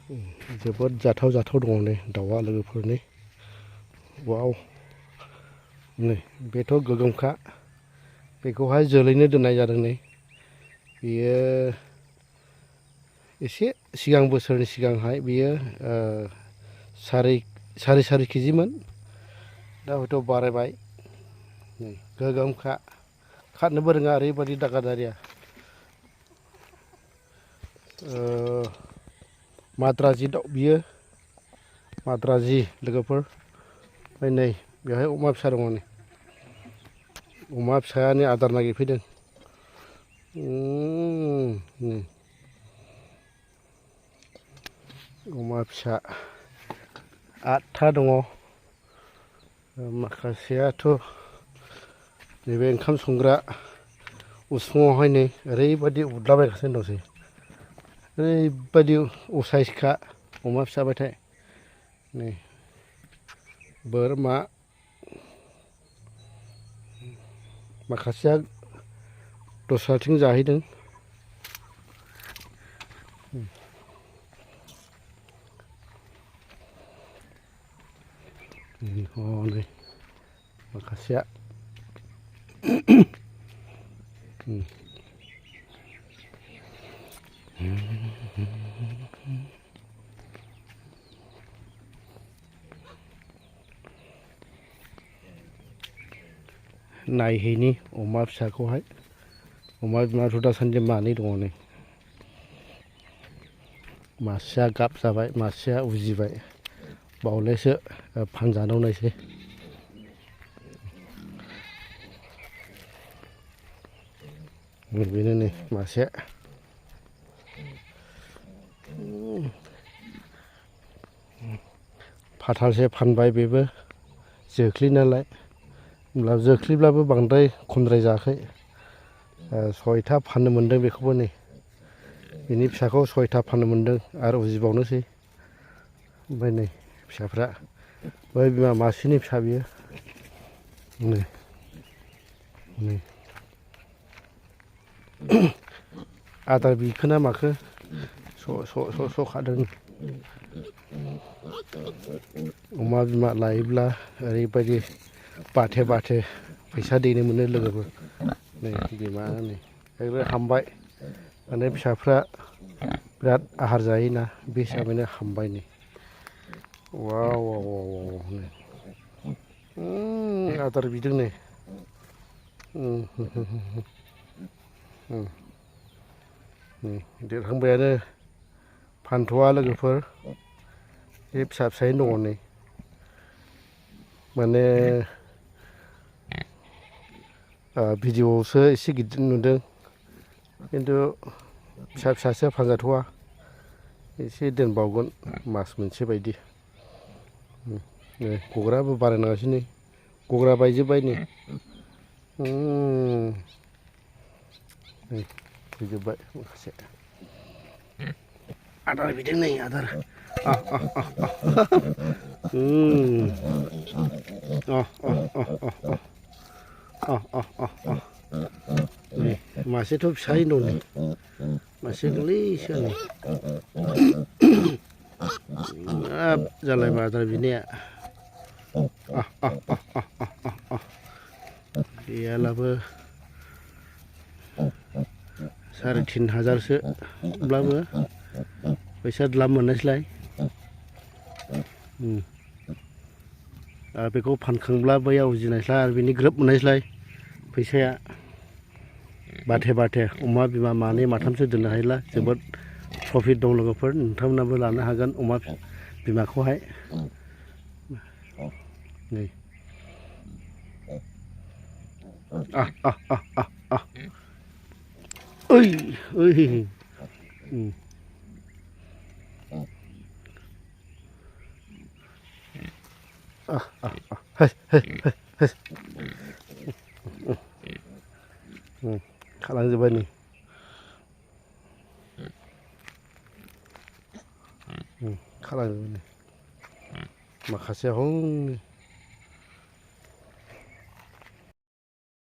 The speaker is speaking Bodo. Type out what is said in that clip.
जोबोद जाथाव दङ नै दाउआ लोगोफोरनि वाव नै बेथ' गोगोमखा बेखौहाय जोलैनो दोननाय जादों नै बेयो एसे सिगां बोसोरनि सिगांहाय बेयो साराय केजिमोन दा हयथ' बारायबाय नै गोगोमखा खारनोबो रोङा ओरैबायदि दागादारिया माद्राजि दाउ बियो माद्राजि लोगोफोर ओमफ्राय नै बेवहाय अमा फिसा दङ नै अमा फिसायानो आदार नागिरफैदों अमा फिसा 8था दङ माखासेयाथ' नैबे ओंखाम संग्रा उसुङावहाय नै ओरैबायदि उरलाबायगासिनो दंसै ओरैबायदि असाइसखा अमा फिसाबाथाय नै बोरमा माखासेया दस्राथिं जाहैदों हनै माखासेया नायहैनि अमा फिसाखौहाय अमा बिमाथ' दासान्दि मानै दङ नै मासेया गाब जाबाय मासेया उजिबाय बावलायसो फानजानाव नायसै बेनो नै मासे फाथालसे फानबाय बेबो जोख्लि नालाय होमब्ला जोख्लिब्लाबो बांद्राय खमद्राय जायाखै 6था फाननो मोनदों बेखौबो नै बिनि फिसाखौ 6था फाननो मोनदों आरो उजिबावनोसै ओमफ्राय नै फिसाफ्रा बै बिमा मासेनि फिसा बियो नै आदार बिखोना माखो स' खादों अमा बिमा लायोब्ला ओरैबायदि बाथे फैसा दैनो मोनो लोगोफोर नै बिमा नै एकदम हामबाय माने फिसाफ्रा बिराद आहार जायोना बे हिसाबैनो हामबाय नै वाव आदार बिदों नै देरहांबायानो फानथ'वा लोगोफोर बे फिसायैनो दङ नै माने भिडिअआवसो एसे गिदिर नुदों खिन्थु फिसासो फानजाथ'वा एसे दोनबावगोन मास मोनसे बायदि गग्राबो बानायनांगासिनो गग्रा बायजोब्बाय नै फैजोब्बाय माखासे आदार बिदों नै आदार नै मासेथ' फिसायैनो दं नै मासे गोरलैसो नै हाब जालायबाय आदार बिनाया गैयालाबो 3,500सोब्लाबो फैसा द्लाम मोननायसैलाय बेखौ फानखांब्ला बैयाव उजिनायस्लाय आरो बिनि ग्रोब मोननायस्लाय फैसाया बाथे अमा बिमा मानै माथामसो दोननो हायोब्ला जोबोद प्रफिट दं लोगोफोर नोंथांमोनाबो लानो हागोन अमा बिमाखौहाय नै ओइ खालामजोब्बाय नै खालामजोब्बाय नै माखासेया हनै